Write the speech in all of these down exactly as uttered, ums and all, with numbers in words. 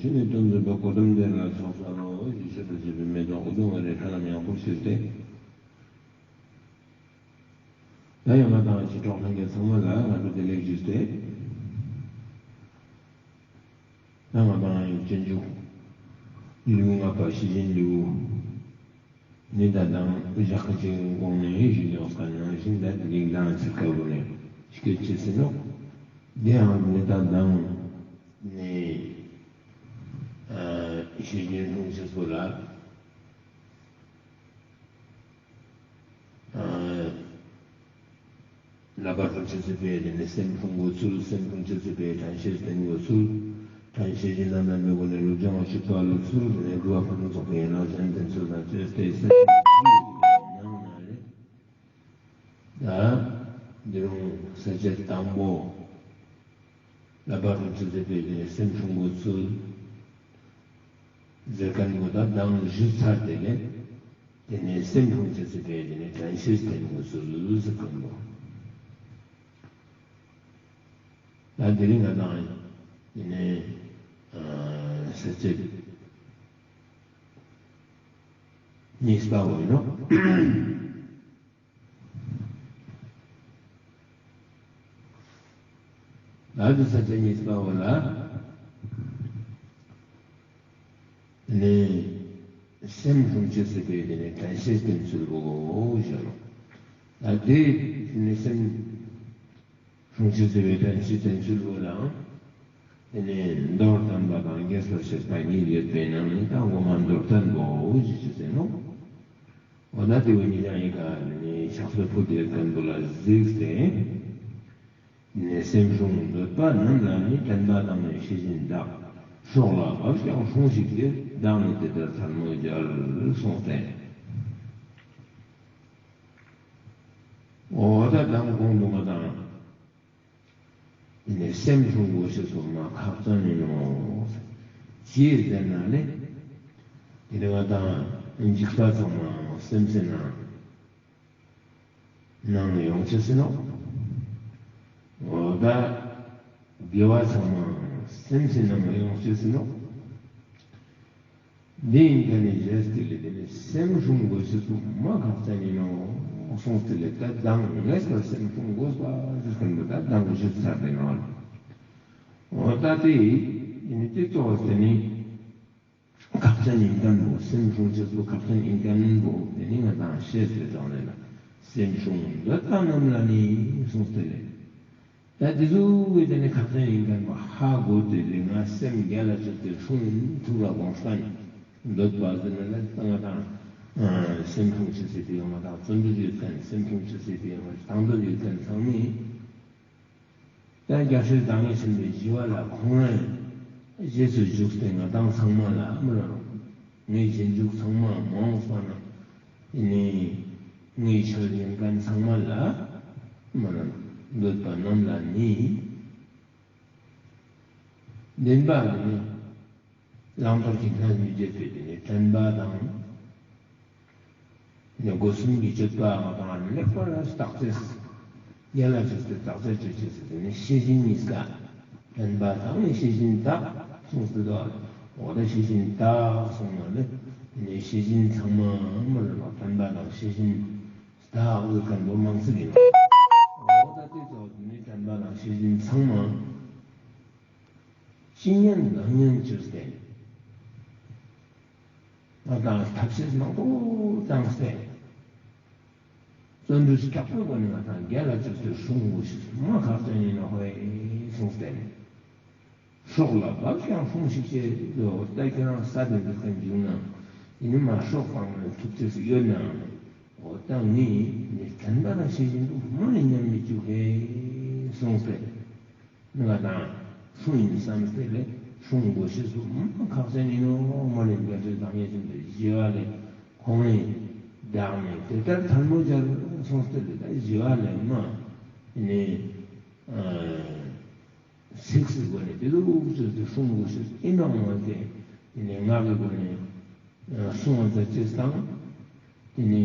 ནི་དོན་འཛིན་པའི་གོ་ཏམ་དེ་ལ་སོགས་པ་ལོ་ཞེས་བྱ་བ་བྱས་པའི་མེ་ཏོག་ཨུ་དུམ་ཝ་རའི་ཁྲ་ལམ་ཡང་པོར་ཕྱིར་ཏེ། ད་ཡང་ང་དང་ཞི་ཁྲོ་ལྷན་རྒྱས་ཚང་མ་ལ་སྔ་དྲོ་བདེ་ལེགས་ཞུས་ཏེ། ད་ང་དང་སྤྱོད་འཇུག་ལེའུ་ལྔ་པ་ཤེས་བཞིན་ལེའུ། ནི་ད་དང་ཞག་ཁ་ཅིག་གོང་ནས་ཞུས་ཡོད་ཁན་ནང་བཞིན་ད་དེ་རིང་དང་ཚིག་ཁ་བོ་ནས་སྐད་ཆ་ཟེར་ནོག། དེའང་ནི་ད་དང་ནི་ཤེས་བཞིན་སྲུང་ཅེས་པོ་ལ། ལག་པ་སྲུང་ཅེས་སི་ཕིའ་དེ་ནི་སེམས་སྲུང་དགོས་ཚུལ། སེམས་སྲུང་ཅེས་སི་ཕིའ་དྲན་ཤེས་བསྟེན་དགོས་ཚུལ། དྲན་ཤེས་ཀྱི་རྣམ་པའི་སྒོ་ནས་ལུས་སྦྱང་བ་བཅུ་པ་ལུས་ཚུལ། དེ་ནས་དགུ་པ་ཕུན་སུམ་ཚོགས་པའི་ཡན་ལག་གཞན་བསྟེན་ཚུལ་དང་བཅས་ཏེ་སེམས་ནང་ན་རེ། ད་འདི་རུང་ས་བཅད་དང་པོ་ལག་པ་སྲུང་ཅེས་སི་ཕིའ་དེ་ནི་སེམས་སྲུང་དགོས་ཚུལ། ཟེར་ཁན་བོ་ད་དང་ཞུས་ཚར་ཏེ་ལེ། དེ་ནས་སེམས་སྲུང་ཅེས་སི་ཕིའ་དེ་ནི་དྲན་ཤེས་བསྟེན་དགོས་ཚུལ་ཟེར་ཁན་བོ། ད་དེ་རིང་ང་དང་དེ་ནས་ས་བཅད་གཉིས་པ་བོ་ཡིན་ནོག། ད་དེ་ས་བཅད་གཉིས་པ་བོ་ལ་ནི་སེམས་སྲུང་ཅེས་སི་ཕིའ་དེ་ནི་དྲན་ཤེས་བསྟེན་ཚུལ་བོ་ཞུ་ནོག། ད་དེ་ནི་སེམས་སྲུང་ཅེས་སི་ཕིའ་དྲན་ཤེས་བསྟེན་ཚུལ་བོ་ལའང་དེ་ནི་མདོར་བསྟན་པ་དང་རྒྱས་པར་བཤད་པ་གཉིས་ཡོད་པའི་ནང་ནས་ད་འགོ་མ་མདོར་བསྟན་པོ་ཞུ་ཅེས་ཟེར་ནོག། འོ་ད་དེ་བོ་ཉིད་ཀྱང་ཡི་ག་ནི་ཕྱག་སོར་ཕུལ་ཏེ་ཡོད་ཁན་བོ་ལ་གཟིགས་ཏེ། ནི་སེམས་སྲུང་འདོད་པ་རྣམས་ལ་ནི། དྲན་པ་དང་ནི་ཤེས་བཞིན་དག། སྲོག་ལ་བབ་ཀྱང་སྲུངས་ཤིག་ཅེས། བདག་ནི་དེ་ལྟར་ཐལ་མོ་སྦྱར། གསུངས་ཏེ། འོ་ད་དང་གོང་དུ་ང་དང་ནི་སེམས་སྲུང་དགོས་ཤེས་པོ་མ་ཁག་ཅན་ཡིན་ནོག། ཅིའ་ཟེར་ན་ནི་དེ་ནི་ང་དང་འཇིགས་པ་ཚང་མ་སེམས་སི་ནང་ནང་ནས་ཡོང་ཅེས་ཡིན་ནོག། འོ་ད་དགེ་བ་ཚང་མ་སེམས་སི་ནང་ནས་ཡོང་ཅེས་ཡིན་ནོག། འདི་ཡིན་ཁན་ནི་རྗེས་དེ་ལས་དེ་ནི་སེམས་སྲུང་དགོས་ཤེས་པོ་མ་ཁག་ཅན་ཡིན་ནོག་གསུངས་ཏེ་ལེ། ད་དང་ངེས་པར་སེམས་སྲུང་དགོས་པ་ཟེར་ཁན་བོ་ད་དང་ཞུས་ཚར་ཏེ་ནོག། འོ་ད་དེ་ཡིན་ཏེ་གཙོ་བོ་དེ་ནི་ཁག་ཅན་ཡིན་ཁན་བོ། སེམས་སྲུང་ཅེས་པོ་ཁག་ཅན་ཡིན་ཁན་བོ་དེ་ནི་ང་དང་ཤེས་ཏེ་ཙང་ལེ་ལ། སེམས་སྲུང་འདོད་པ་རྣམས་ལ་ནི་གསུངས་ཏེ་ལེ། ད་དེ་ཟུག་གི་དེ་ནི་ཁག་ཅན་ཡིན་ཁན་བོ་ཧ་གོ་སྟེ་ལེ། ང་སེམས་རྒྱལ་ལ་བཅོས་ཏེ་སྲུང་ཐུབ་ལ་དགོངས་ཁན། འདོད་པ་ཟེར་ན་ལེ་ང་དང་སེམས་སྲུང་ཅེས་སི་ཕིའ་ང་དང་བརྩོན་འགྲུས་ཡོད་ཁན། སེམས་སྲུང་ཅེས་སི་ཕིའ་ང་དང་དང་འདོད་ཡོད་ཁན་ཚང་མས། ད་རྒྱལ་སྲས་བདག་ཉིད་ཆེན་པོའི་ཞི་བ་ལྷ་ཁོང་རང་རྗེས་སུ་ཞུགས་ཏེ་ང་དང་ཚང་མ་ལ་མི་ལ་ངའི་རྗེས་འཇུག་ཚང་མ་མ་འོངས་པ་ན་ནི་ངའི་ཆོས་ཉན་ཁན་ཚང་མ་ལ་མི་ལ་འདོད་པ་རྣམས་ལ་ནི་བདེན་པ་ནི། བླང་དོར་གྱི་རྣམ་སྨིན་བརྗོད་པའི་དེ་ནི་དྲན་པ་དང་། ནི་སྒོ་གསུམ་གྱི་སྤྱོད་པ་དང་ལེགས་པར་བརྟག་དཔྱད། ཡན་ལ་ཅོས་ཏེ་བརྟག་དཔྱད་བཅོ་ཅེས་ཟེར་ནི་ཤེས་བཞིན་གཉིས་ཀ། དྲན་པ་དང་ནི་ཤེས་བཞིན་དག་གསུངས་ཏེ་འདུག། འོ་ད་ཤེས་བཞིན་དག་གསུངས་ན་ནི་ནི་ཤེས་བཞིན་ཚང་མ་མ་རུ་དྲན་པ་དང་ཤེས་བཞིན་དག་ཟེར་ཁན་བོ་མང་ཚིག་ཡིན། འོ་ད་དེ་ཚོ་ནི་དྲན་པ་དང་ཤེས་བཞིན་ཚང་མ། ཅི་ཉན་གང་ཉན་བཅོས་ཏེ། ང་དང་ཐབས་ཤེས་མང་པོ་བཏང་སྟེ། བརྩོན་འགྲུས་དྲག་པོའི་སྒོ་ནས་ང་དང་རྒྱལ་ལ་བཅོས་ཏེ་སྲུང་དགོས་ཤེས་མ་ཁག་ཅན་ཡིན་ནོག་ཧོ་གསུངས་ཏེ། སྲོག་ལ་བབ་ཀྱང་སྲུངས་ཤིག་ཅེས་ཟེར་ད་ཁྱོད་རང་ས་དེ་འདི་ཀ་འཇུག་ན་ཡིན་ནི་མ་སྲོག་སྤང་ན་ཐུབ་ཅེས་ཡོད་ནའང་འོ་ད་ངས་ནི་དྲན་པ་དང་ཤེས་བཞིན་དུ་མ་ནི་ཉམས་མི་བཅུག་གསུངས་ཏེ། ང་དང་སུ་ཡིན་བསམ་སྟེ་ལས་སྲུང་དགོས་ཤེས་སུ་མ་ཁག་ཅན་ཡིན་ནོག། མ་ནི་རྒྱལ་སྲས་བདག་ཉིད་ཆེན་པོའི་ཞི་བ་ལྷས་ཁོང་ནི་བདག་ནི་དེ་ལྟར་ཐལ་མོ་སྦྱར་གསུངས་ཏེ་ལས་ད་ཞི་བ་ལྷས་མ་ནི་ཚིགས་སི་སྒོ་ནས་དེ་ལུགས་བཅོས་ཏེ་སྲུང་དགོས་ཤེས་ཡིན་ནོག་མ་ཟད་དེ་ནི་ངག་གི་སྒོ་ནས་གསུང་བ་མཛད་ཅེས་དང་། དེ་ནི་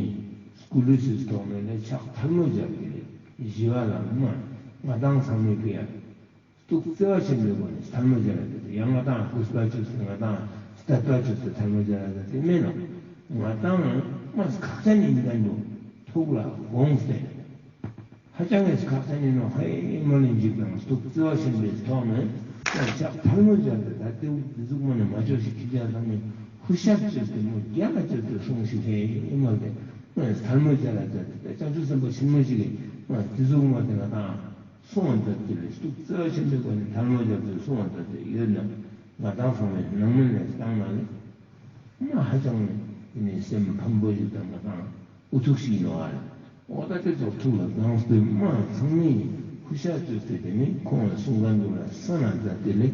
སྐུ་ལུས་སི་ཐོག་ནས་ནི་ཕྱག་ཐལ་མོ་སྦྱར་ཏེ་ནི་ཞི་བ་ལྷ་མ་ང་དང་ཚང་མའི་ཕིའ་ ཐུགས་བརྩེ་བ་ཆེན་པོའི་སྒོ་ནས་ཐལ་མོ་སྦྱར་ར་མཛད་དེ། ཡང་ང་ཏང་གུས་པ་ཅོས་ཏེ་ང་ཏང་དད་པ་ཅོས་ཏེ་ཐལ་མོ་སྦྱར་ར་མཛད་དེ་མེན་ནོག། ང་ཏང་མ་ཁག་ཅན་ཨིན་མཁན་པོ་ཐུགས་ལ་དགོངས་ཏེ། ཧ་ཅང་ངས་ཁག་ཅན་ཨིན་ནོག། ཧེ་མ་ལེན་ཅིག་དང་ཐུགས་བརྩེ་བ་ཆེན་པོའི་ཐོག་ནས་ཡང་ཕྱག་ཐལ་མོ་སྦྱར་ཏེ། ད་དེ་འུ་དེ་ཟུག་མ་ནེ་མ་ཅོ་ཞིག་ཁྱི་ཅག་ཚང་མས་ཧུ་ཤར་ཅོས་ཏེ་མོ་རྒྱལ་ལ་ཅོས་ཏེ་སོང་ཞིག། ཧེ་མ་ལེན་ཐལ་མོ་སྦྱར་ར་མཛད་དེ། ད་བྱང་ཆུབ་སེམས་དཔའ་ཆེན་མོ་ཞིག་གི་དེ་ཟུག་མ་དེ་ང་ཏང་གསུང་བ་མཛད་དེ་ལས་ཐུགས་བརྩེ་བ་ཆེན་པོའི་སྒོ་ནས་ཐལ་མོ་སྦྱར་ཏེ་གསུང་བ་མཛད་དེ་ཡོད་ན། ང་ཏང་ཚང་མས་ནང་མི་ལ་བཏང་ན་ལེ། མ་ཧ་ཅང་ནི་སེམས་ཕམ་པོ་ཞིག་དང་ང་ཏང་ཨུ་ཐུག་ཞིག་ཨིན་ནོག་ཨ་ལེ། འོ་ད་དེ་ཚོ་ཐུགས་ལ་དགོངས་ཏེ་མ་ཚང་མས་ཧུ་ཤར་ཅོས་ཏེ་དེ་ནི་ཁོང་ལ་གསུང་མཁན་འདུག་ལ་གསན་ན་མཛད་དེ་ལེ།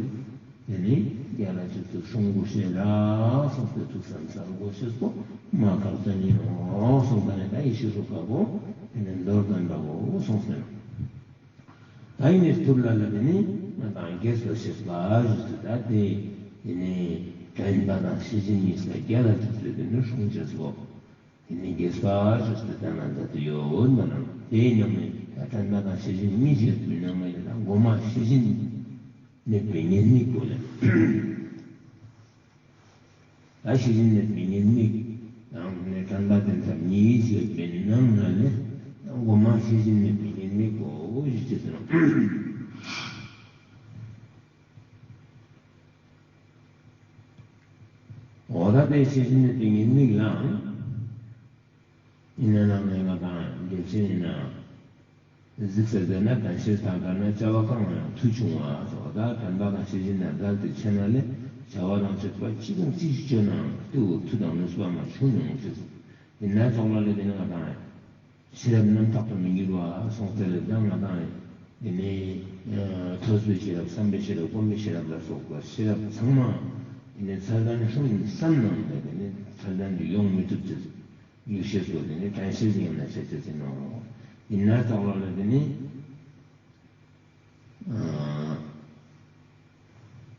དེ་ནི་རྒྱལ་ལ་ཅོས་ཏེ་སོང་དགོས་ཤེས་རག་གསུངས་ཏེ། ཐུགས་བསམ་གསལ་དགོས་ཤེས་པོ་མ་ཁག་ཅན་ཨིན་ནོག་གསུངས་ཏེ། ད་ཡེ་ཤེས་སུ་ཁ་པོ་དེ་ནི་མདོར་བསྟན་པ་བོ་གསུངས་ཏེ་ནོག། ད་ཡིན་ནས་ཐུར་ལ་ལ་དེ་ནི་ང་ཏང་རྒྱས་པར་བཤད་པ་ཞུས་ཏེ། ད་དེ་དེ་ནི་དྲན་པ་དང་ཤེས་བཞིན་གཉིས་ལ་རྒྱལ་ལ་ཅོས་ཏེ་དེ་ནི་སྲུང་ཅེས་པོ་དེ་ནི་རྒྱས་པ་ཞུས་ཏེ་ད་ན་མཛད་དེ་ཡོད་མ་ནོག། དེའི་ནང་ནས་ད་དྲན་པ་དང་ཤེས་བཞིན་གཉིས་ཡོད་པའི་ནང་ནས་ད་མགོ་མ་ཤེས་བཞིན་མེད་པའི་ཉེས་དམིགས་པོ་ལ། ད་ཤེས་བཞིན་མེད་པའི་ཉེས་དམིགས་དང་ནི་དྲན་པ་དེ་ཚང་མ་ཡོད་པའི་ནང་ན་ནི་མགོ་མ་ཤེས་བཞིན་མེད་པའི་ཉེས་དམིགས་པོ་ཞུ་ཅེས་ཟེར་ནོག། འོ་ད་དེ་ཤེས་བཞིན་མེད་པའི་ཉེས་དམིགས་ལའང་ཡིན་ན་ནང་ནས་ང་ཏང་འགྲེལ་ཆེན་ཡིན་ན། གཟིགས་ས་ཟེར་ན་དྲན་ཤེས་དང་བྲལ་ན་བྱ་བ་གང་ལ་ཡང་མཐུ་ཆུང་བ་སོགས། ད་དྲན་པ་དང་ཤེས་བཞིན་དང་བྲལ་ཏེ་ཆ་ན་ལས་བྱ་བ་དང་སྤྱོད་པ་ཅི་དང་ཅི་ཞིག་ཅོས་ནའང་དེ་བོ་མཐུ་དང་ནུས་པ་མ་ཆུང་ཉུང་ཅེས། དེ་ན་ཙོགས་ལ་ལས་དེ་ནི་ང་ཏང་ཤེས་རབ་རྣམ་དག་ཏུ་མི་འགྱུར་བ་གསུངས་ཏེ་ལས། ད་ང་ཏང་དེ་ནི་ཐོས་པའི་ཤེས་རབ་བསམ་པའི་ཤེས་རབ་སྒོམ་པའི་ཤེས་རབ་ལ་སོགས་པ་ཤེས་རབ་ཚང་མ་དེ་ནི་ཚད་ལྡན་ཧྲིལ་བསམ་ནང་ནས་དེ་ནི་ཚད་ལྡན་དུ་ཡོང་མི་ཐུབ་ཅེས། འགྱུར་ཤེས་པོ་དེ་ནི་དྲན་ཤེས་ཡིན་ན་ཤེས་ཅེས་ཡིན་ནོག། ཡིན་ན་ཙོགས་ལ་ལས་དེ་ནི་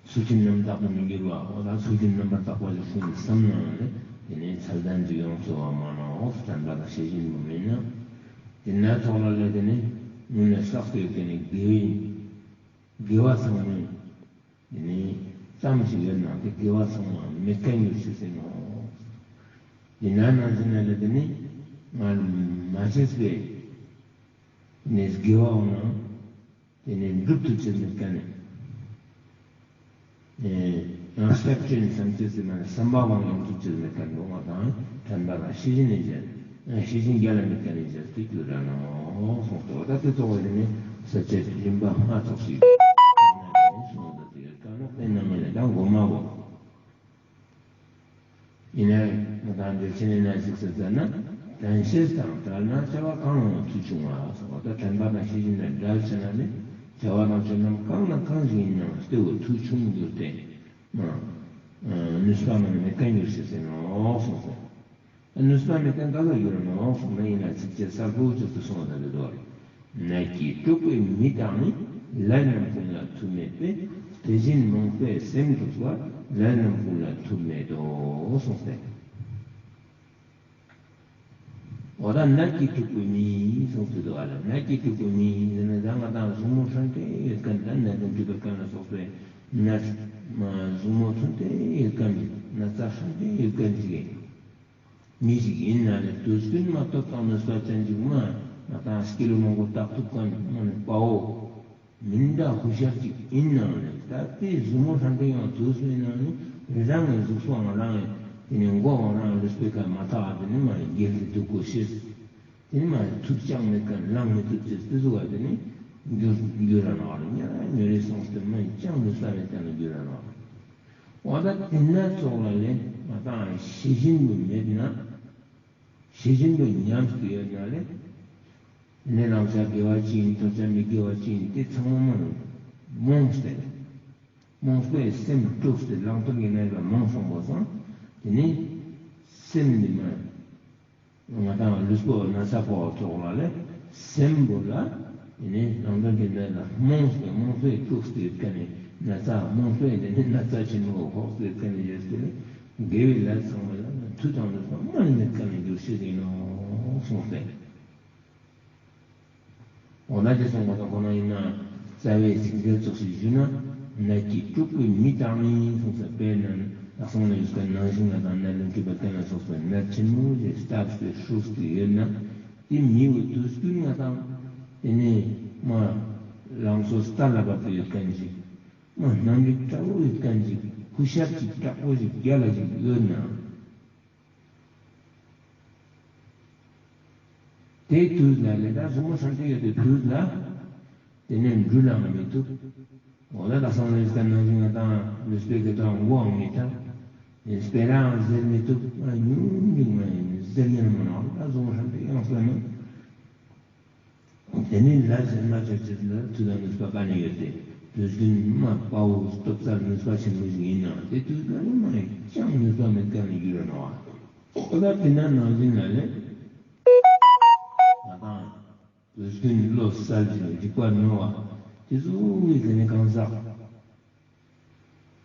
ཚུལ་ཁྲིམས་རྣམ་དག་ཏུ་མི་འགྱུར་བ། འོ་ད་ཚུལ་ཁྲིམས་རྣམ་པར་དག་པ་ཞིག་སོང་བསམ་ན་ལས་དེ་ནི་ཚད་ལྡན་དུ་ཡོང་ཚུལ་བ་མ་ནོག། དྲན་པ་དང་ཤེས་བཞིན་པོ་མེད་ན། ཡིན་ན་ཙོགས་ལ་ལས་དེ་ནི་ངུ་ནས་བསགས་ཏེ་དེ་ནི་དགེ་བའི་དགེ་བ་ཚང་མ་དེ་ནི་ཙམ་ཞིག་ཡོད་ན་དེ་དགེ་བ་ཚང་མ་མེད་མཁན་འགྱུར་ཤེས་ཡིན་ནོག། དེ་ན་ནང་བཞིན་ལ་དེ་ནི་ང་མ་ཤེས་པའི་ནི་དགེ་བ་འོང་ན་དེ་ནི་འགྲུབ་ཐུབ་ཅེས་མེད་མཁན་ནི། ཡང་སྐྱབས་བཅོལ་ནས་བསམ་ཅེས་སི་མ་ནི་བསམ་པ་འོང་ཡོང་ཐུབ་ཅེས་མེད་མཁན་འོང་བ་དང་དྲན་པ་དང་ཤེས་བཞིན་ནི་བྱས་ཤེས་བཞིན་རྒྱལ་ལ་མེད་མཁན་ནི་བྱས་ཏེ་འགྱུར་ར་ནོག་གསུངས་ཏེ། འོ་ད་དེ་ཙོགས་ཡིན་ནི་ས་བཅད་རིམ་པ་ལྔ་ཙོགས་ཤིག་གསུངས་ཏེ་ཡོད་ཀ་ནོག། དེ་ནང་ནས་ད་མགོ་མ་བོ་ཡིན་ན་ང་ཏང་འགྲེལ་ཆེན་ནི་ན་གཟིགས་ས་ཟེར་ན། དྲན་ཤེས་དང་བྲལ་ན་བྱ་བ་གང་ལའང་མཐུ་ཆུང་བ་སོགས། ད་དྲན་པ་དང་ཤེས་བཞིན་ལ་བྲལ་ཆ་ན་ནི་བྱ་བ་དང་སྤྱོད་ལམ་གང་དང་གང་ཞིག་ཡིན་ནའང་དེ་བོ་མཐུ་ཆུང་འགྱུར་ཏེ། ནུས་པ་མ་ནེ་མེད་མཁན་འགྱུར་ཤེས་ཟེར་ནོག་གསུངས་སོ། ནུས་པ་མེད་མཁན་ག་ཟུག་འགྱུར་ནོག་གསུངས་ན་ཡིན་ན་ཚིགས་བཅད་གསལ་པོ་ཅོས་ཏེ་གསུངས་ཏེ་འདུག་ལེ། ནད་ཀྱིས་དཀྲུགས་པའི་མི་དང་ནི། ལས་རྣམས་ཀུན་ལ་མཐུ་མེད་པས། དེ་བཞིན་རྨོངས་པས་སེམས་དཀྲུགས་པ། ལས་རྣམས་ཀུན་ལ་མཐུ་མེད་དོ་གསུངས་ཏེ། འོ་ད་ནད་ཀྱིས་དཀྲུགས་པའི་མི་གསུངས་ཏེ་འདུག་ལེ། ནད་ཀྱིས་དཀྲུགས་པའི་མི་ཟེར་ན་ད་ང་ཏང་ཟུག་མོ་ཧྲན་ཏེ་ཡོད་མཁན་ད་ནད་དང་འདྲེས་པའི་མཁན་ལ་སོགས་པའི་ནད་ཟུག་མོ་ཐོན་ཏེ་ཡོད་མཁན་ན་ཚ་ཧྲན་ཏེ་ཡོད་མཁན་ཅིག་ཡིན། མི་ཞིག་ཡིན་ན་ལས་དུས་ཀུན་མ་སྟོབས་དང་ནུས་པ་ཅན་ཅིག་མ་ང་ཏང་སྐྱེ་ལོ་མང་པོ་བཏགས་ཐུབ་མཁན་མ་ནི་དཔའ་བོ་མི་འདྲ་ཧུ་ཤར་ཅིག་ཡིན་ན་ལས་ད་དེ་ཟུག་མོ་ཧྲན་ཏེ་ཡོང་དུས་སུ་ཡིན་ན་ནི་རང་གི་གཟུགས་སོ་ང་རང་གི་དེ་ནི་མགོ་བོ་རང་ལུས་པོའི་ཁ་མ་ཐག་དེ་ནི་མ་ནི་འགྱེལ་ཏེ་འདུག་གོ་ཤེས། དེ་ནི་མ་ནི་ཐུབ་ཅང་མེད་མཁན་ལངས་མི་ཐུབ་ཅེས་དེ་ཟུག་ག་དེ་ནི་འགྱུར་འགྱུར་ར་ནོག་ལེ། ཉ་ཉོ་རེ་སོང་སྟེ་མ་ནི་ཅང་ནུས་པ་མེད་མཁན་ལ་འགྱུར་ར་ནོག་ལེ། འོ་ད་དེ་ན་ཙོགས་ལ་ལས་ང་ཏང་ཤེས་བཞིན་དུ་མེད་ན། ཤེས་བཞིན་དུ་ཉམས་སུ་ཡོད་ན་ལས། ནི་བླང་བྱ་དགེ་བ་ཅི་ཡིན་འདོར་བྱ་མི་དགེ་བ་ཅི་ཡིན་དེ་ཚང་མ་མ་ནི་རྨོངས་ཏེ། རྨོངས་པས་སེམས་དཀྲུགས་ཏེ་བླང་དོར་གྱི་གནས་ལ་རྨོངས་སོང་བ་སང་དེ་ནི་སེམས་འདི་མ། ང་ཏང་ལུས་པོ་ན་ཚ་པོ་ཙོགས་ལ་ལས་སེམས་པོ་ལ་དེ་ནི་བླང་དོར་གྱི་གནས་ལ་རྨོངས་ཏེ་རྨོངས་པས་དཀྲུགས་ཏེ་ཡོད་མཁན་ནི་ན་ཚ་རྨོངས་པས་དེ་ནི་ན་ཚ་ཆེན་མོ་ཕོག་སྟེ་ཡོད་མཁན་ནི་ཡོད་དེ་ལས་དགེ་བའི་ལས་ཚང་མ་ལ་མཐུ་དང་ནུས་པ་མ་ནི་མེད་མཁན་ནི་འགྱུར་ཤེས་ཡིན་ནོག་གསུངས་ཏེ། འོ་ན་ཅི་གསུངས་པ་དང་ཁོ་ན་ཡིན་ན། རྩ་བའི་ཚིག་གསལ་ཙོགས་ཤིག་ཞུ་ན། ནད་ཀྱི་སྐྲུག་པའི་མི་དང་ནི་གསུངས་ས། དཔེར་ན་ནགས་ཚལ་ལ་ཡོད་མཁན་ནང་བཞིན་ང་དང་ནད་ལུང་གི་བད་ཀན་ལ་སོགས་པའི་ནད་ཆེན་མོ་ཞིག་སྟབས་སྟེ་ཤུགས་ཏེ་ཡོད་ན། དེ་མི་བོ་དུས་རྒྱུན་ང་དང་དེ་ནས་མ་ལང་ཚོ་སྟ་ལ་བབས་ཏེ་ཡོད་མཁན་ཞིག་མ་སྣང་རྒྱུ་དྲག་པོ་ཡོད་མཁན་ཞིག་ཧུ་ཤར་ཅིག་དྲག་པོ་ཞིག་རྒྱལ་ལ་ཞིག་ཡོད་ན། དེ་དུས་ལ་ལས་ད་གཟུགས་མོ་སམ་སྟེ་ཡོད་དེ་དུས་ལ། དེ་ནས་འགྲུལ་ལའང་མི་ཐུབ། འོ་ད་ད་སང་ལས་ཀ་ནང་བཞིན་ང་དང་ལུས་པའི་དགེ་དང་མགོའང་མི་ཐང་། སྤེ་རའང་ཟེར་མི་ཐུབ། ང་ཉུང་ཉུང་ང་ཟེར་ཉན་མོ་ནང་ད་གཟུགས་མོ་སམ་སྟེ་ཡོངས་ལ་ནི། དེ་ནི་ལ་ཟེར་མ་ཆོག་ཅེས་ལ་མཐུ་དང་ནུས་པ་ག་ནས་ཡོད་དེ། དུས་རྒྱུན་མ་དཔའ་བོ་སྟོབས་རྩལ་ནུས་པ་ཆེན་པོ་ཞིག་ཡིན་ན་དེ་དུས་ལ་ནི་མ་ཡིན་ཅང་ནུས་པ་མེད་མཁན་ལ་འགྱུར་ར་ནོག་འོ་ད་དེ་ན་ནང་བཞིན་ལ་ལས། ང་དང་དུས་རྒྱུན་བློ་གསལ་ཞིང་རིག་པ་རྣོ་བ་དེ་ཚོ་བོའི་དེ་ནི་གང་ཟག་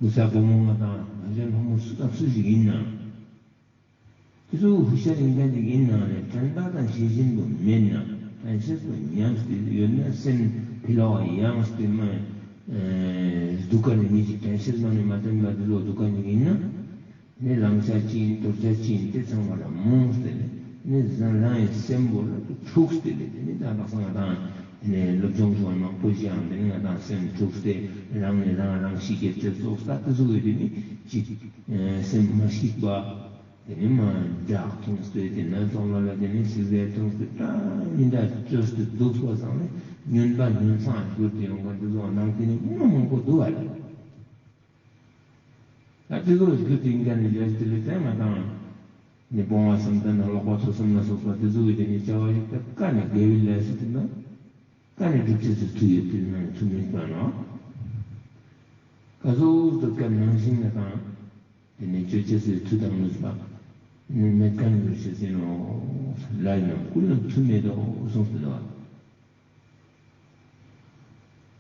བུ་ཚ་བུ་མོ་ང་དང་ང་ཅག་ཕོ་མོ་སུ་དང་སུ་ཞིག་ཡིན་ན། དེ་ཚོ་ཧུ་ཤར་ཡིན་མཁན་ཅིག་ཡིན་ན་ནི་དྲན་པ་དང་ཤེས་བཞིན་པོ་མེད་ན། དྲན་ཤེས་པོ་ཉམས་ཏེ་ཡོད་ན་སེམས་ཕི་ལོག་ཡངས་ཏེ་མ་སྡུག་ཀ་ནི་མི་ཞིག་དྲན་ཤེས་མ་ནི་མ་བསྟེན་པ་དེ་ཚོ་སྡུག་ཀ་ཅིག་ཡིན་ན། ནི་བླང་བྱ་ཅི་ཡིན་དོར་བྱ་ཅི་ཡིན་དེ་ཚང་མ་ལ་རྨོངས་ཏེ་ནི་ནི་བཟང་རང་ཡི་སེམས་པོ་ལ་འཁྲུགས་ཏེ་ནི་དེ་ནི་ད་དག་ས་ང་དང་དེ་ནི་སློབ་སྦྱོང་བྱུང་བ་མང་པོ་ཞིག་ཡང་དེ་ནི་ང་དང་སེམས་འཁྲུགས་ཏེ་རང་ནི་རང་རང་ཤི་ཁྱེར་ཏེ་ཙོགས་ད་དེ་ཚོ་གི་དེ་ནི་ཅིག་སེམས་མ་ཞིག་པ། དེ་ནི་མ་བདག་མཐོང་སྟེ་དེ་ན་ཙོགས་ལ་ལ་དེ་ནི་ཤི་ཟེར་མཐོང་སྟེ་ད་མི་འདྲ་བཅོས་ཏེ་འདུག་པ་སང་ནི་སྨྱོན་པ་སྨྱོན་སངས་གྱུར་ཏེ་ཡོང་མཁན་དེ་ཚོ་ནང་དེ་ནི་མི་མང་པོ་འདུག་བ་ལ། ད་དེ་ཚོ་གྱུར་ཏེ་ཡིན་མཁན་ནི་རེད་དེ་ལས་ད་ང་དང་ནི་སྤོང་བ་བསམ་གཏན་དང་ཀློག་པ་ཐོས་བསམ་ལ་སོགས་པ་དེ་ཚོ་གི་དེ་ནི་བྱ་བ་ཞིག་ད་ཀ་ནི་དགེ་བའི་ལས་སུ་དེ་ན་ཀ་ནི་སྒྲུབ་བྱེད་སུ་མཐུ་ཡོད་དེ་ན་མཐུ་མིན་པ་ན། ཀ་ཟུག་ཏུ་ཀ་ནང་བཞིན་ང་དང་། དེ་ནས་ཅོ་ཅེས་སི་མཐུ་དང་ནུས་པ་ནི་མེད་མཁན་གྱུར་ཅེས་ཡིན་ནོ། ལ་ཡིན་ནམ་ཀུན་ལ་མཐུ་མེད་དོ་གསུངས་ཏེ་འདུག་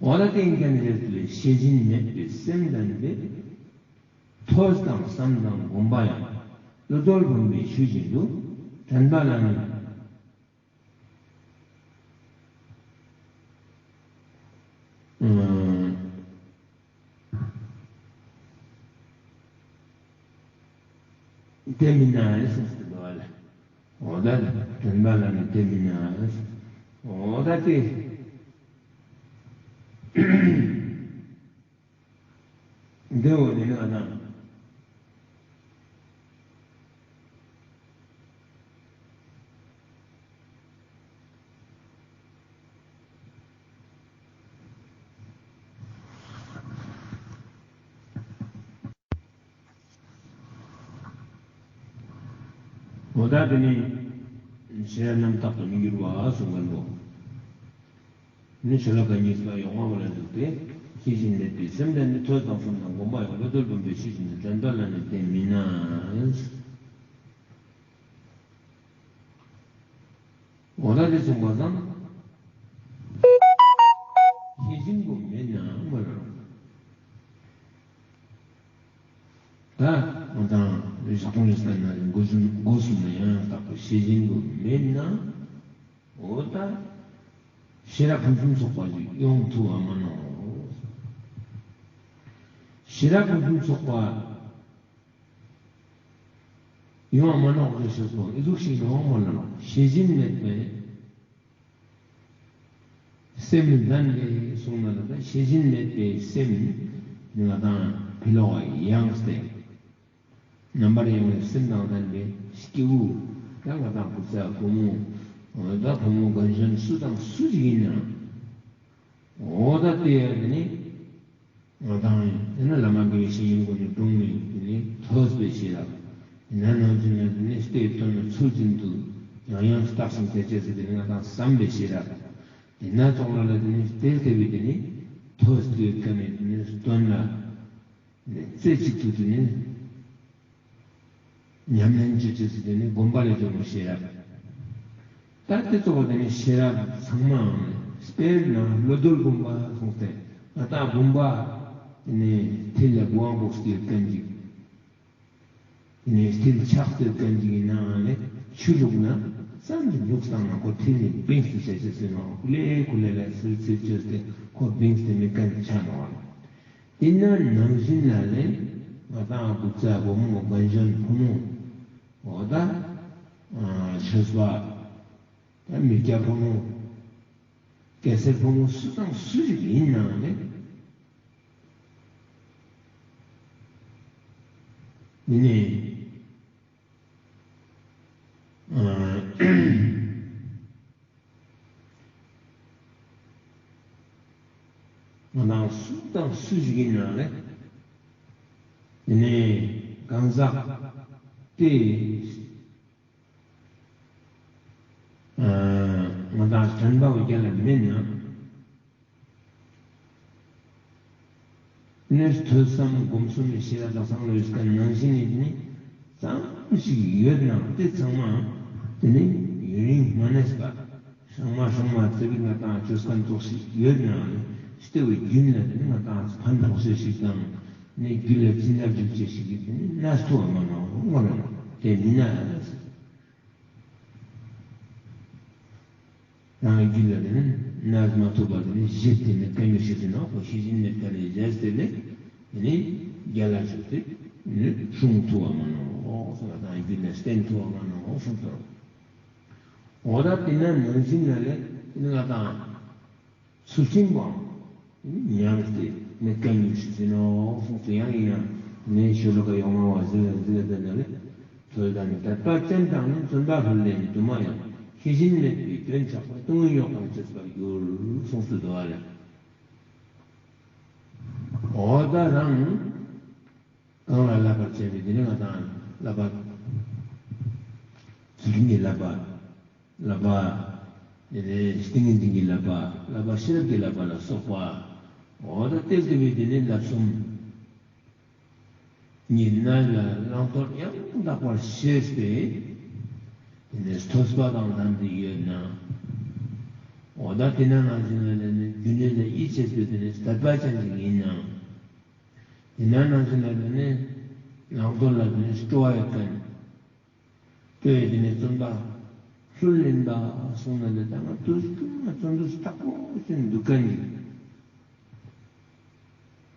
འོ་ད་དེ་ཡིན་མཁན་རེད་ལས་ཤེས་བཞིན་མེད་པའི་སེམས་ལྡན་པས། ཐོས་དང་བསམ་དང་སྒོམ་པ་ཡང་། བློ་གྲོས་བུམ་པས་ཆོས་བཞིན་དུ། དྲན་པ་ལ་ནི། ཨ་དེ་མིན་ན་ཨེ་སོང་སྟེ་འདུག་ལེ། འོ་ད་དྲན་པ་ལ་ནི་དེ་མིན་ན་ཨེ་སོང་། འོ་ད་དེ། འདི་འོ་དེ་ནི་ང་དང་། འོ་ད་དེ་ནི་ཤེས་རབ་རྣམ་དག་ཏུ་མི་འགྱུར་བ་གསུངས་པ་འདུག་ནི་ཤོ་ལོ་ཀ་གཉིས་པ་ཡོག་མ་བ་ལ་འདུག་སྟེ། ཤེས་བཞིན་མེད་པའི་སེམས་ལྡན་ནི། ཐོས་དང་བསམ་དང་སྒོམ་པ་ཡང་། བློ་གྲོས་བུམ་པས་ཆོས་བཞིན་དུ། དྲན་པ་ལ་ནི་དེ་མིན་ན། འོ་ད་དེ་གསུངས་པ་སང་། ཤེས་བཞིན་པོ་མེད་ན་མ་ལ་རུང་། ད་འོ་ད་རེ་ཞིག་གཏོང་རེ་ས་ན་སྒོ་གསུམ་སྒོ་གསུམ་ན་ཡང་ཡང་དག་པའི་ཤེས་བཞིན་པོ་མེད་ན། འོ་ད་ཤེས་རབ་ཕུན་སུམ་ཚོགས་པ་ཞིག་ཡོང་ཐུབ་བ་མ་ནོག་ཤེས་རབ་ཕུན་སུམ་ཚོགས་པ་ཡོང་བ་མ་ནོག་ཞེས་སོ། ཨི་ཟུག་ཤིག་ཡོང་བ་མ་ནོག་ཤེས་བཞིན་མེད་པའི་སེམས་ལྡན་པའི་གསུངས་ན་ལ་ད་ཤེས་བཞིན་མེད་པའི་སེམས་ནི་ང་དང་ཕི་ལོག་ཡངས་ཏེ། རྣམ་པར་ཡངས་པའི་སེམས་དང་ལྡན་པའི་སྐྱེ་བོ། ད་ང་དང་བུ་ཚ་བུ་མོ། འོ་ད་བུ་མོ་རྒན་གཞོན་སུ་དང་སུ་ཞིག་ཡིན་ན། འོ་ད་དེ་ཡང་དེ་ནི་ང་དང་དེ་ནི་བླ་མ་དགེ་བའི་བཤེས་གཉེན་ཀུན་ནས་དྲུང་ནས་དེ་ནི་ཐོས་པའི་ཤེས་རབ། དེ་ན་ནང་བཞིན་ལ་དེ་ནི་ལྟས་དོན་ཚུལ་བཞིན་དུ་ཡང་ཡང་བརྟགས་ཤིང་དཔྱད་བྱས་ཏེ་དེ་ནི་ང་དང་བསམ་པའི་ཤེས་རབ། དེ་ན་ཙོགས་ལ་ལ་དེ་ནི་དེ་ལྟ་བུའི་དེ་ནི་ཐོས་ཏེ་ཡོད་མཁན་ནི་དེ་ནི་དོན་ལ། རྩེ་གཅིག་ཏུ་དེ་ནི་ཉམས་ལེན་ཅོ་ཅེས་སི་དེ་ནི་སྒོམ་པ་ལས་བྱུང་བའི་ཤེས་རབ། ད་དེ་ཙོགས་དེ་ནི་ཤེས་རབ་ཚང་མའང་དཔེར་ན་བློ་གྲོས་བུམ་པ་གསུངས་ཏེ། ང་དང་བུམ་པ་དེ་ནི་ཐིལ་ལ་བུའང་བོགས་ཏེ་ཡོད་མཁན་ཅིག་དེ་ནི་ཐིལ་ཆགས་ཏེ་ཡོད་མཁན་ཅིག་ཡིན་ནའང་ནི་ཆུ་བླུགས་ན། ཙམ་ཞིག་འདུག་སྟངས་ན་ཁོ་ཐིལ་ནི་བིངས་ཏེ་ཆ་ཅེས་ཨིན་ནོག། ཀུ་ལེ་ཀུ་ལེ་ལ་སིལ་སིལ་ཅོས་ཏེ་ཁོ་བིངས་ཏེ་མེད་ཁན་ཆ་ནོག། ཏེ་ན་ནང་བཞིན་ལ་ལེ་ང་དང་བུ་ཚ་བུ་མོ་རྒན་གཞོན་ཕོ་མོ་འོ་ད་ཆོས་པ་ད་མི་སྐྱ་ཕོ་མོ་སྐྱ་སེར་ཕོ་མོ་སུ་དང་སུ་ཞིག་ཨིན་ནའང་ལེ་ཏེ་ནེ་ང་དང་སུ་དང་སུ་ཞིག་ཨིན་ནའང་ལེ། ཏེ་ནེ་གང་ཟག་ཏེ་ང་དང་དྲན་པ་བོ་རྒྱལ་ལ་མེད་ན། ནེ་ཐོས་བསམ་སྒོམ་གསུམ་ནི་ཤེས་རབ་དག་སང་ལོ་ཡོད་ཁན་ནང་བཞིན་ནི་ནི་ཙམ་ཞིག་ཡོད་ན་ཏེ་ཚང་མ་ཏེ་ནི་ཡུན་རིང་མ་གནས་པ་སྲང་མ་སྲང་མ་ཙེ་བིག་ང་དང་ཅོས་ཁན་ཙོགས་ཤིག་ཡོད་ན་ནི་སྟེ་བའི་རྒྱུན་ལ་ཏེ་ནི་ང་དང་ཕན་ཐོགས་ཤེས་ཤིག་དང་ནི་རྒྱུན་ལ་ཅི་འདྲ་འཇུག་ཅེས་ཤིག་གི་ཏེ་ནི་གནས་ཐུབ་བ་མ་ནོག་མ་ནོག་ཏེ་མི་ན། རང་གི་རྒྱུད་ལ་ཏེ་ནེ་གནས་མ་ཐུབ་པ་ཏེ་ནེ་བཞེས་ཏེ་མེད་ཁན་ཡོད་ཤེས་ཨིན་ནོག། ཁོ་ཤེས་བཞིན་མེད་ཁན་ནི་བཞེས་ཏེ་ལེ་ཏེ་ནེ་རྒྱལ་ལ་ཞུགས་ཏེ་ནི་སྲུང་ཐུབ་བ་མ་ནོག་གསུངས་པ་དང་རྒྱུད་ལ་བསྟེན་ཐུབ་བ་མ་ནོག་གསུངས་ཏེ། འོ་ད་ཏེ་ན་ནང་བཞིན་ལ་ལེ་ཏེ་ནེ་ང་དང་ཚུལ་ཁྲིམས་པོ་ཉམས་ཏེ་མེད་ཁན་ཡོད་ཤེས་ཨིན་ནོག་གསུངས་ཏེ། ཡང་ཡིན་ཡང་ནེ་ཤོ་ལོ་ཀ་ཡོག་མ་བ་ཟེར་ཟེར་ཏེ་ན་ལེ། ཐོས་དང་དད་པ་ཅན་དང་ནི་བརྩོན་པ་ལྷུར་ལེན་དུ་མ་ཡང་། ཤེས་བཞིན་མེད་པའི་དོན་ཆགས་པ་ལྟུང་བའི་རྙོག་དང་བཅས་པར་འགྱུར་གསུངས་སུ་འདུག་ཨ་ལེ། འོ་ད་རང་གང་ལ་བསླབ་པར་བྱ་བའི་ཏེ་ནེ་ང་དང་བསླབ་པ་ཚུལ་ཁྲིམས་ཀྱི་བསླབ་པ་བསླབ་པ་ཏེ་ནེ་ཏིང་ངེ་འཛིན་གྱི་བསླབ་པ་བསླབ་པ་ཤེས་རབ་ཀྱི་བསླབ་པ་ལ་སོགས་པ་འོ་ད་ཏེ་ལྟ་བུའི་ཏེ་ནེ་བསླབ་གསུམ། ཉིད་གནས་ལ་བླང་དོར་ཡང་དག་པར་ཤེས་ཏེ། ཏེ་ནེ་ཐོས་པ་དང་ལྡན་ཏེ་ཡོད་ན། འོ་ད་ཏེ་ན་ནང་བཞིན་ལ་ཏེ་ནེ་རྒྱུ་འབྲས་ལ་ཡིད་ཆེས་པའི་ཏེ་ནེ་དད་པ་ཅན་ཞིག་ཨིན་ན། ཏེ་ན་ནང་བཞིན་ལ་ཏེ་ནེ་བླང་དོར་ལ་ཏེ་ནེ་སྤྲོ་བ་ཡོད་ཁན། ཏེ་ཏེ་ནེ་བརྩོན་པ་ལྷུར་ལེན་པ་གསུངས་ན་ལེ་ད་ང་དུས་རྒྱུན་ན་བརྩོན་འགྲུས་དྲག་པོ་ཞིག་འདུག་ཁན་ཞིག་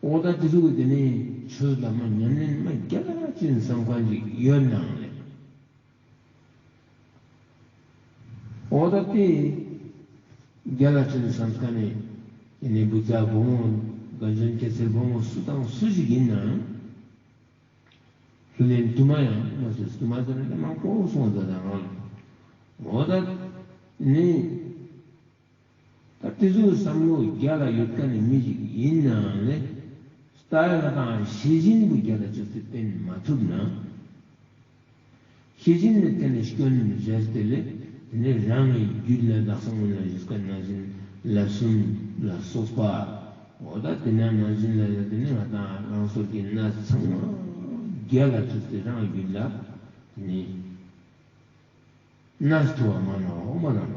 འོ་ད་ཏེ་ཟུག་གི་ཏེ་ནེ་ཆོས་ལ་མ་ཉམས་ལེན་མ་རྒྱལ་ལ་ཅན་སམ་ཁན་ཞིག་ཡོད་ནའང་ལེ། འོ་ད་ཏེ་རྒྱལ་ལ་ཅན་སམ་ཁན་ནི་ཏེ་ནེ་བུ་ཚ་བུ་མོ་རྒན་གཞོན་སྐྱ་སེར་ཕོ་མོ་སུ་དང་སུ་ཞིག་ཨིན་ནའང་། ལྷུར་ལེན་དུ་མ་ཡང་མ་ཟེར་དུ་མ་ཟེར་ན་མང་པོ་གསུངས་ཏེ་ནོག། འོ་ད་ནི་ད་ཏེ་ཟུག་སམ་བློ་རྒྱལ་ལ་ཡོད་ཁན་ནི་མི་ཞིག་ཨིན་ནའང་ལེ། ལྟ་ཡ་ལ་དང་ཤེས་བཞིན་པོ་རྒྱལ་ལ་ཅོས་ཏེ་བསྟེན་མ་ཐུབ་ན། ཤེས་བཞིན་ནི་ཏེ་ནེ་སྐྱོན་བཞེས་ཏེ་ལེ། ཏེ་ནེ་རང་གི་རྒྱུད་ལ་དག་ས་སྔོན་ལ་ཞུས་ཁན་ནང་བཞིན་ལས་གསུམ་ལ་སོགས་པ། འོ་ད་ཏེ་ན་ནང་བཞིན་ལ་ཡོད་ཏེ་ནེ་ང་དང་རང་སོར་གྱི་གནས་ཚང་མ་རྒྱལ་ལ་ཅོས་ཏེ་རང་རྒྱུད་ལ་ཏེ་ནེ་གནས་ཐུབ་བ་མ་ནོག་མ་ནོག།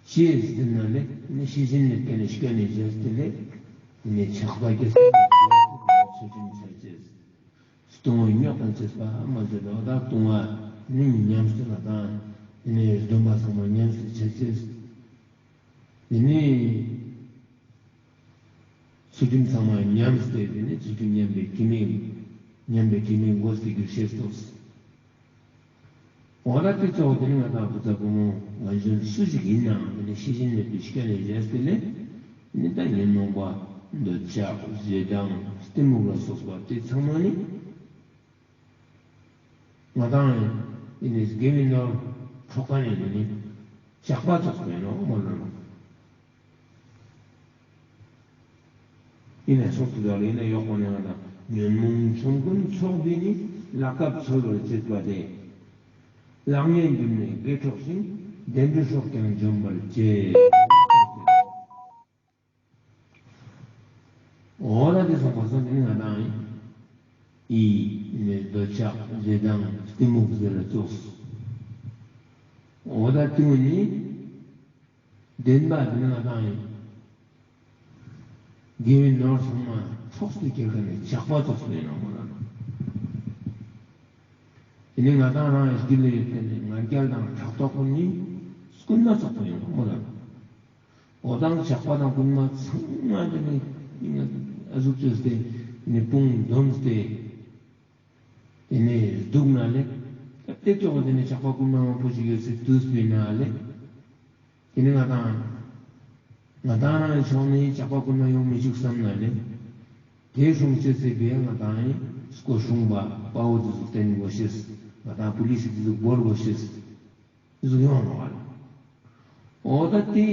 ཅི་ཟེར་ན་ལེ་ཏེ་ནེ་ཤེས་བཞིན་ནི་ཏེ་ནེ་སྐྱོན་ནི་བཞེས་ཏེ་ལེ་ཏེ་ནེ་ཆགས་པ་སྐྱེ་ས་ཚུལ་ཁྲིམས་ཆ་ཅེས། ལྟུང་བའི་རྙོག་དང་བཅས་པ་མ་ཟད་འོ་ད་ལྟུང་བ་ནི་ཉམས་སུ་ལ་དང་ནི་སྡོམ་པ་ཚང་མ་ཉམས་སུ་ཆ་ཅེས། ཏེ་ནེ་ཚུལ་ཁྲིམས་ཚང་མ་ཉམས་ཏེ་ཏེ་ནེ་ཚུལ་ཁྲིམས་ཉམས་པའི་དྲི་མས་ཉམས་པའི་དྲི་མས་གོས་ཏེ་གྱུར་ཤེས་སོ། འོ་ད་ཏེ་ཙོགས་ཏེ་ནེ་ང་དང་བུ་ཚ་བུ་མོ་རྒན་གཞོན་སུ་ཞིག་ཨིན་ནའང་ཏེ་ནེ་ཤེས་བཞིན་མེད་པའི་སྐྱོན་ནི་བཞེས་ཏེ་ལེ། ཏེ་ནེ་ད་ཉོན་མོངས་པ་འདོད་ཆགས་ཞེ་སྡང་གཏི་མུག་ལ་སོགས་པ་ཏེ་ཚང་མ་ནི་ང་དང་ཨིན་ནི་དགེ་བའི་ནོར་འཕྲོག་ཁན་ནི་ཏེ་ནེ་ཇག་པ་ཙོགས་པོ་ཨིན་ནོག་མ་ནོག། ཨིན་ན་སོང་དུ་ད་ལེ་ཨིན་ན་ཡོག་པོ་ནེ་ང་དང་ཉོན་མོངས་ཆོམ་རྐུན་ཚོགས་འདི་ནི། ལག་པས་འཚོལ་བར་བྱེད་པ་སྟེ། ལེགས་ཉེས་འགྱུར་མེད་དགེ་འཕྲོག་ཅིང་། བདེ་འབྲས་སྲོག་ཀྱང་འཇོམས་པར་བྱེད། འོ་ད་ཏེ་སོང་པ་སང་ཏེ་ནེ་ང་དང་ཨི་ནི་འདོད་ཆགས་ཞེ་སྡང་གཏི་མུག་ཟེར་ལ་ཙོགས། འོ་ད་ཏེ་ནི་བདེན་པ་ཏེ་ནེ་ང་དང་ཨི་དགེ་བའི་ནོར་ཚང་མ་འཕྲོགས་ཏེ་ཁྱེར་ཁན་ནི་ཇག་པ་ཙོགས་ཨིན་ནོག་མ་ལ་ནོག། དེ་ནི་ང་དང་རང་རྒྱུད་ལ་ཡོད་པའི་ང་རྒྱལ་དང་ཕྲག་དོག་པོ་ནི་རྐུན་མ་ཙོགས་པོ་ཡིན་ནོག་མོལ་ལ། འོ་ད་ཇག་པ་དང་རྐུན་མ་ཚང་མ་དེ་ནི་ཨ་ཟུག་བཅོས་ཏེ་ནི་དཔུང་འཛོམས་ཏེ་དེ་ནི་སྡུག་ན་ལེ། ད་དེ་ཙོགས་དེ་ནི་ཇག་པ་རྐུན་མ་མང་པོ་ཞིག་ཡོད་སའི་དུས་པོ་ཡིན་ན་ལེ། དེ་ནི་ང་དང་ང་དང་རང་ཕྱོགས་ནས་ཇག་པ་རྐུན་མ་ཡོང་མི་ཅུག་བསམ་ན་ལེ། དེ་སྲུང་ཅེས་སི་ཕི་ཡ་ང་དང་ཡིན་སྐུ་སྲུང་པ་དཔའ་བོ་དེ་ཟུག་བསྟེན་དགོས་ཤེས། ང་དང་པུ་ལི་སི་དེ་ཟུག་བོར་དགོས་ཤེས། དེ་ཟུག་ཡོང་ནོག་ལེ། འོ་ད་དེ་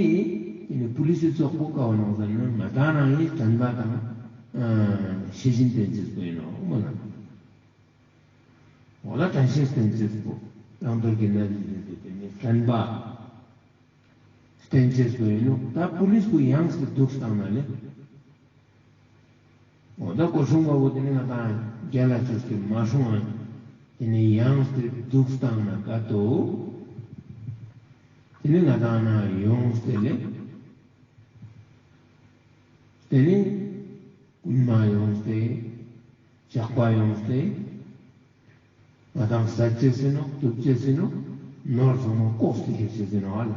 ཡིན་པུ་ལི་སི་ཙོགས་པོ་ཀ་བོ་ནོག་ཟེར་ན་ང་དང་རང་ཡིན་དྲན་པ་དང་ཤེས་བཞིན་བསྟེན་ཅེས་པོ་ཡིན་ནོག་མོལ་ལ། འོ་ད་དྲན་ཤེས་བསྟེན་ཅེས་པོ་རང་དོར་གྱི་ན་ཟིན་དེ་དེ་ནི་དྲན་པ། བསྟན་ཅེས་པོ་ཡིན་ནོག་ད་པུ་ལིས་པོ་ཡང་སྟེ་འདུག་སྟངས་ན་ལེ། འོ་ད་སྐུ་སྲུང་པ་བོ་དེ་ནི་ང་དང་རྒྱལ་ལ་ཅོས་ཏེ་མ་སྲུང་ཨ། དེ་ནི་ཡང་སྟེ་འདུག་སྟངས་ན་ཀ་ཏོ། དེ་ནི་ང་དང་ན་ཡོངས་ཏེ་ལེ། དེ་ནི་རྐུན་མ་ཡོངས་ཏེ། ཇག་པ་ཡོངས་ཏེ། ང་དང་ཟ་ཅེས་ཟེར་ནོག་ཐུབ་ཅེས་ཟེར་ནོག་ནོར་ཚང་མ་ལྐོག་སྟེ་ཁྱེར་ཅེས་ཟེར་ནོག་ཨ་ལ།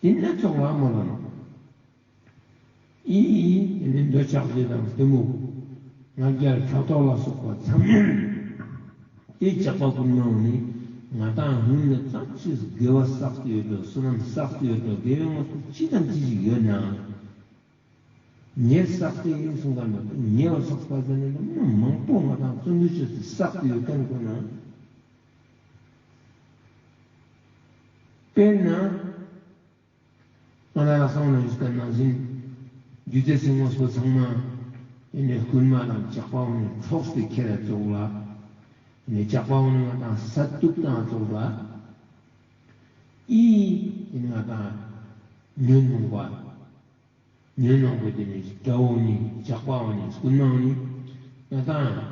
དེ་ནི་ཙོགས་ལ་མོལ་ལ་ནོག་ཨི་ཨི་དེ་ནི་འདོད་ཆགས་ཞེ་སྡང་གཏི་མུག་ང་རྒྱལ་ཕྲག་དོག་ལ་སོགས་པ་ཚང་མ་དེ་ཇག་པ་རྐུན་མ་བོ་ནི་ང་དང་སྔོན་ལ་ཙམ་ཞིག་དགེ་བ་བསགས་ཏེ་ཡོད་དོ་བསོད་ནམས་བསགས་ཏེ་ཡོད་དོ་དགེ་བའི་དངོས་པོ་ཅི་དང་ཅི་ཞིག་ཡོད་ན། ཉེས་བསགས་ཏེ་ཡིན་གསུངས་ཀ་ནོག་ཉེས་པ་བསགས་པ་ཟེར་ན་མི་མང་པོ་ང་དང་བརྩོན་འགྲུས་ཅོས་ཏེ་བསགས་ཏེ་ཡོད་མཁན་ཁོ་ན། དཔེར་ན། ང་དང་ལ་སོང་ན་ཡུལ་ཀ་ནང་བཞིན། རྒྱུ་རྫས་སི་དངོས་པོ་ཚང་མ། ཡིན་ནི་རྐུན་མ་དང་ཇག་པ་བོ་ནི་འཕྲོགས་ཏེ་ཁྱེར་ར་ཙོགས་ལ། ཡིན་ནི་ཇག་པ་བོ་ནི་ང་དང་ས་གཏུབ་བཏང་ཙོགས་ལ། ཨི། ཡིན་ནི་ང་དང་ཉོན་མོངས་པ། ཉོན་མོངས་པ་དེ་ནི་དགྲ་བོ་ནི་ཇག་པ་བོ་ནི་རྐུན་མ་བོ་ནི་ང་དང་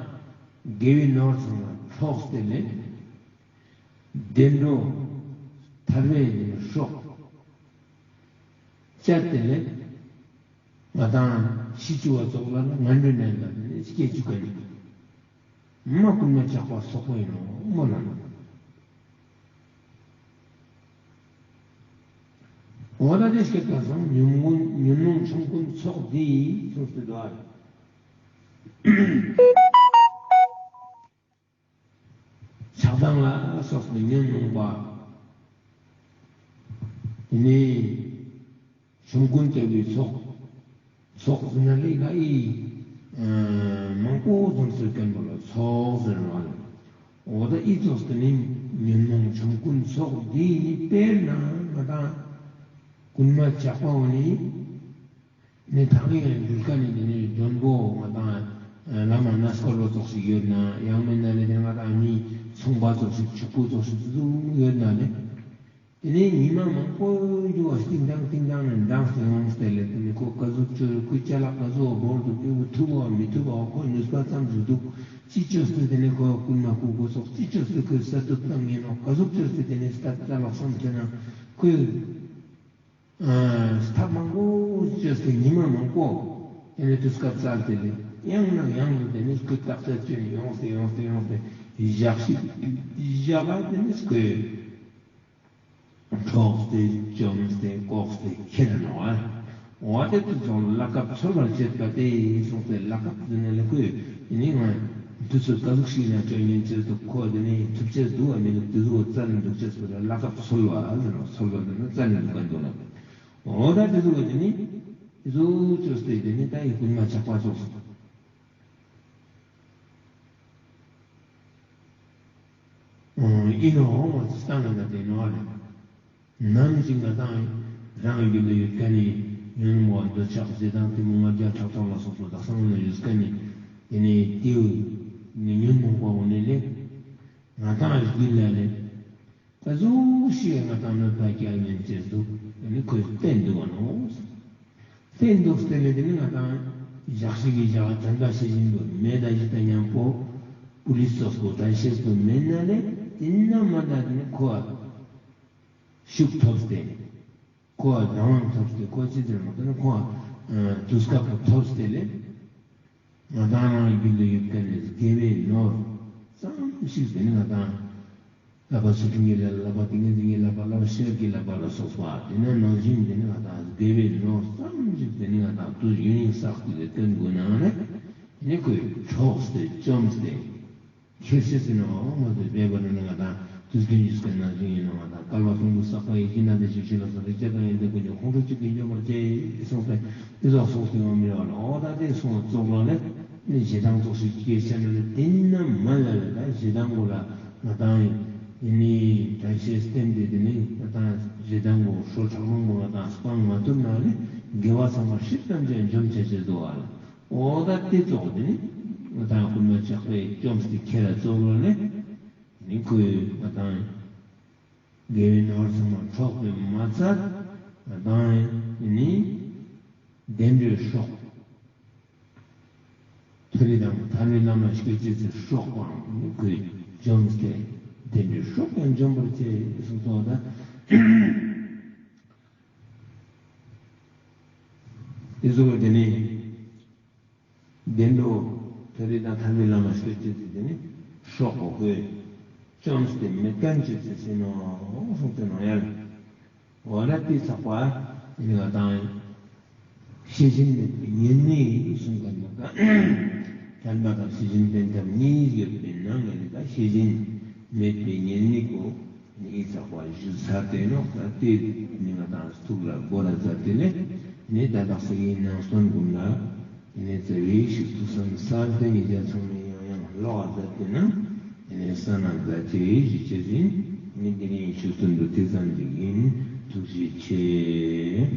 དགེ་བའི་ནོར་ཚང་མ་འཕྲོགས་ཏེ་ལེ། བདེ་འགྲོ་ཐར་པའི་དེ་ནི་སྲོག་བཅད་དེ་ལེ། ང་དང་ཤི་བཅུག་པ་ཙོགས་ལ་ང་འདྲེ་ནས་ལ་དེ་ནི་སྐྱེ་བཅུག་ག་ནི། མ་རྐུན་མ་ཇག་པ་སོག་པོ་ཡིན་ནོག་མོལ་ལ་ནོག་འོ་ད་དེ་སྐད་ཀ་སང་ཉོན་མོངས་ཉོན་མོངས་ཆོམ་རྐུན་ཚོགས་འདིས་གསུངས་ཏེ་འདུག་ཨ། ཆགས་སྡང་ལ་སོགས་པའི་ཉོན་མོངས་པ། དེ་ནས་ཆོམ་རྐུན་ལྟ་བུའི་ཚོགས། ཚོགས་ཟེར་ན་ལེ་ང་ཨི། མང་པོ་འཛོམས་སེ་ཡོད་མཁན་པོ་ལ་ཚོགས་ཟེར་བ་ལེ། འོ་ད་ཨི་ཚོགས་དེ་ནི་ཉོན་མོངས་ཆོམ་རྐུན་ཚོགས་འདི་ནི་དཔེར་ན་ང་དང་རྐུན་མ་ཇག་པ་བོ་ནི། ནི་ཐང་ཡང་འགྲུལ་ཁ་ནི་དེ་ནི་མགྲོན་པོ་ང་དང་བླ་མ་གནས་སྐོར་བ་ཙོགས་ཤིག་ཡོད་ན་ཡང་མིན་ན་ནི་དེ་ང་དང་མི་ཚོང་པ་ཙོགས་ཤིག་ཕྱུག་པོ་ཙོགས་ཤིག་ཙུ་ཡོད་ན་ནི། དེ་ནས་ཉི་མ་མང་པོ་རྒྱུ་བ་སྟིང་ཏང་སྟིང་ཏང་ནས་འགྲངས་ཏེ་ཡོངས་ཏེ་ལེ། དེ་ནས་ཁོ་ག་ཟུག་ཅོས་ཁོའི་ཅ་ལག་ག་ཟུག་བོར་འདུག་ཁོ་ཐུབ་བ་མི་ཐུབ་བ་ཁོ་ནུས་པ་ཙམ་ཞིག་འདུག་ཅི་ཅོས་ཏེ་དེ་ནས་ཁོ་རྐུན་མ་རྐུ་དགོས་སོགས་ཅི་ཅོས་ཏེ་ཁོའི་ས་ཐུབ་བཏང་ཡིན་ནོག་ག་ཟུག་ཅོས་ཏེ་དེ་ནས་ས་ཐུབ་བཏང་ལོག་སོང་ཟེར་ན་ཁོའི་ཐབས་མང་པོ་ཅོས་ཏེ་ཉི་མ་མང་པོ་དེ་ནས་དུས་སྐབས་བཙལ་ཏེ་ལེ། ཡང་ན་ཡང་དུ་དེ་ནས་ཁོའི་བརྟག་དཔྱད་ཅོས་ནས་ཡོངས་ཏེ་ཡོངས་ཏེ་ཡོངས་ཏེ་ཞག་ཞིག་ཞག་ག་དེ་ནས་ཁོའི། འཕྲོགས་ཏེ་བཅོམས་ཏེ་ལྐོག་སྟེ་ཁྱེར་ནོག་ཨ། འོ་དེ་དུས་ཚོད་ལ་བཀའ་འཚོལ་བར་བྱེད་པ་སྟེ་གསུངས་ཏེ་ལ་བཀའ་ཟེར་ན་ལེ་ཁོས་ཡིན་ནི་ང་དུས་ཚོད་ག་ཟུག་ཞིག་ན་བཅོ་ཉན་ཅེས་འདུག་ཁོ་དེ་ནི་ཐུབ་ཅེས་འདུག་བ་མི་འདུག་དེ་ཟུག་བཙལ་ནས་འདུག་ཅེས་པོ་ལ་བཀའ་འཚོལ་བ་ཟེར་ནོག་འཚོལ་བ་ཟེར་ན་བཙལ་ནས་འདུག་ག་འདུག་ལ། འོ་ད་དེ་ཟུག་དེ་ནི་དེ་ཟུག་བཅོས་ཏེ་དེ་ནི་ད་ཡི་རྐུན་མ་ཇག་པ་ཙོགས་སུ། ཨིན་ནོག་འོ་ཙི་སྟངས་ལ་དེ་ནོག་ལེ། ནམ་ཞིག་ང་དང་རང་རྒྱུད་ལ་ཡོད་མཁན་ནི་ཉོན་མོངས་པ་འདོད་ཆགས་ཞེ་སྡང་གཏི་མུག་ང་རྒྱལ་ཕྲག་དོག་ལ་སོགས་པ་དག་ས་ང་ལ་ཡོད་མཁན་ནི་དེ་ནི་དེའུ་ནི་ཉོན་མོངས་པ་འོ་ནི་ལེ། ང་དང་རྒྱུད་ལ་ལེ། ག་ཟུག་ཞིག་ང་དང་གནོད་པ་བསྐྱལ་ཉན་ཅེས་འདུག་དེ་ནི་ཁོས་བསྟན་འདུག་བ་ནོག་བསྟན་འདུག་སྟེ་ལེ་དེ་ནི་ང་དང་ཞག་ཞིག་གི་ཞག་དྲན་པ་ཤེས་བཞིན་དུ་མེད་ད་ཞིག་དང་མཉམ་པོ་པུ་ལིས་ཚོགས་པོ་དྲན་ཤེས་པོ་མེད་ན་ལེ་དེ་ན་མ་ད་དེ་ནི་ཁོ་ཤུགས་ཐོབ་སྟེ་ཁོ་རང་དབང་ཐོབ་སྟེ་ཁོ་ཅི་ཟེར་མ་དེ་ནི་ཁོ་དུས་སྐབས་པོ་ཐོབ་སྟེ་ལེ་ང་དང་རང་རྒྱུད་ལ་ཡོད་མཁན་ནི་དགེ་བའི་ནོར། ཙམ་ཞིག་དེ་ནི་ང་དང་བསླབ་པ་ཚུལ་ཁྲིམས་ཀྱི་བསླབ་པ། ཏིང་ངེ་འཛིན་གྱི་བསླབ་པ། བསླབ་པ་ཤེས་རབ་ཀྱི་བསླབ་པ་ལ་སོགས་པ། དེ་ནས་ནང་བཞིན་དེ་ནི་ང་དང་དགེ་བའི་ལོ་ཙམ་ཞིག་དེ་ནི་ང་དང་དུས་ཡུན་རིང་བསགས་ཏེ་དེ་སྟོན་དགོས་ན་ནི་དེ་ནི་ཁོས་འཕྲོགས་ཏེ་བཅོམ་སྟེ། ཁྱེར་ཤེས་ཟིན་ནོ་མ་ཟད་པའི་བར་ན་ང་དང་དུས་རྒྱུན་ཞིག་གི་ནང་བཞིན་ཡིན་ནོ། ང་དང་བསྐལ་པ་གསུམ་དུ་བསགས་པ་ཡི་དགེ་བསགས་ནི་དེ་ཞིག་ཤེས་ལ་སོགས་རིགས་ཅན་དང་ཡོན་ཏན་ཀུན་གྱི་ཁོང་ཁྲོ་གཅིག་གིས་འཇོམས་པར་བྱེད་གསུངས་ཏེ། དེ་ཙོགས་གསུངས་ཏེ་ཡོང་མི་རེ་བ་ལ། འོ་ད་དེ་གསུངས་ཙོགས་ལ་ནི་ཞེ་སྡང་ཙོགས་ཤིག་སྐྱེས་ཤེས་ན་ནི་དེ་ན་མ་ལ་ལ་ད་ཞེ་སྡང་གོ་ལ་ང་དང་ཡིན་ནི་དྲན་ཤེས་བསྟེན་ཏེ་དེ་ནི་ང་དང་ཞེ་སྡང་གོ་ཧྲོ་ཁྲག་རླུང་གོ་ང་དང་སྤང་མ་ཐུབ་ན་ནི་དགེ་བ་ཚང་མ་ཧྲིལ་ཙམ་ཅིག་འཇོམས་བྱ་ཆེད་དུ་བ་ལ། འོ་ད་དེ་ཙོགས་དེ་ནི་ང་དང་རྐུན་མ་ཇག་པས་བཅོམ་སྟེ་ཁྱེར་ར་ཙོགས་ལ་ནི་དེ་ནི་ཁོས་ང་དང་དགེ་བའི་ནོར་ཚང་མ་འཕྲོག་པས་མ་ཚད། ང་དང་དེ་ནི་བདེ་འགྲོའི་སྲོག་མཐོ་རིས་དང་ཐར་པའི་ལམ་ལ་སྐྱོད་ཅེས་སི་སྲོག་པའང་ཁོས་འཇོམས་ཏེ་བདེ་འགྲོའི་སྲོག་ཀྱང་འཇོམས་པར་བྱེད་གསུངས་སོ། ད་དེ་ཙོགས་དེ་ནི་བདེ་འགྲོ་མཐོ་རིས་དང་ཐར་པའི་ལམ་ལ་སྐྱོད་ཅེས་སི་དེ་ནི་སྲོག་པོ་ཁོས་བཅོམ་སྟེ་མེད་མཁན་བྱེད་ཅེས་ཡིན་ནོ་གསུངས་ཏེ་ནོ་ཡ་ལ། འོ་ན་དེ་ཚགས་པ་ཡིན་ང་དང་ཤེས་བཞིན་མེད་པའི་ཉེར་གཉིས་གསུངས་མཁན་ནི་ཀ་དྲན་པ་དང་ཤེས་བཞིན་བསྟེན་ཐབས་གཉིས་ཡོད་པའི་ནང་ནས་ཀ་ཤེས་བཞིན་མེད་པའི་ཉེར་གཉིས་པོ་ནི་ཚགས་པ་ཞུ་ཚར་ཏེ་ནོ། ད་དེ་ནི་ང་དང་ཐུགས་ལ་བོར་ར་མཛད་དེ་ནི་ནི་ད་དག་ས་ཡིན་ནང་སྟོན་དགོས་ལ། ནི་ཙ་བའི་ཞིག་ཐུགས་བསམ་གསལ་ཏེ་ཉེ་རང་ཚང་མས་ཡང་ཡང་ཀློག་མཛད་དེ་ན་ནི་ས་ན་མཛད་ཅེས་ཞུ་ཅེས་ཡིན། ནི་དེ་རིང་ཞུ་དོན་དུ་དེ་ཙམ་ཞིག་ཡིན། ཐུགས་རྗེ་ཆེ།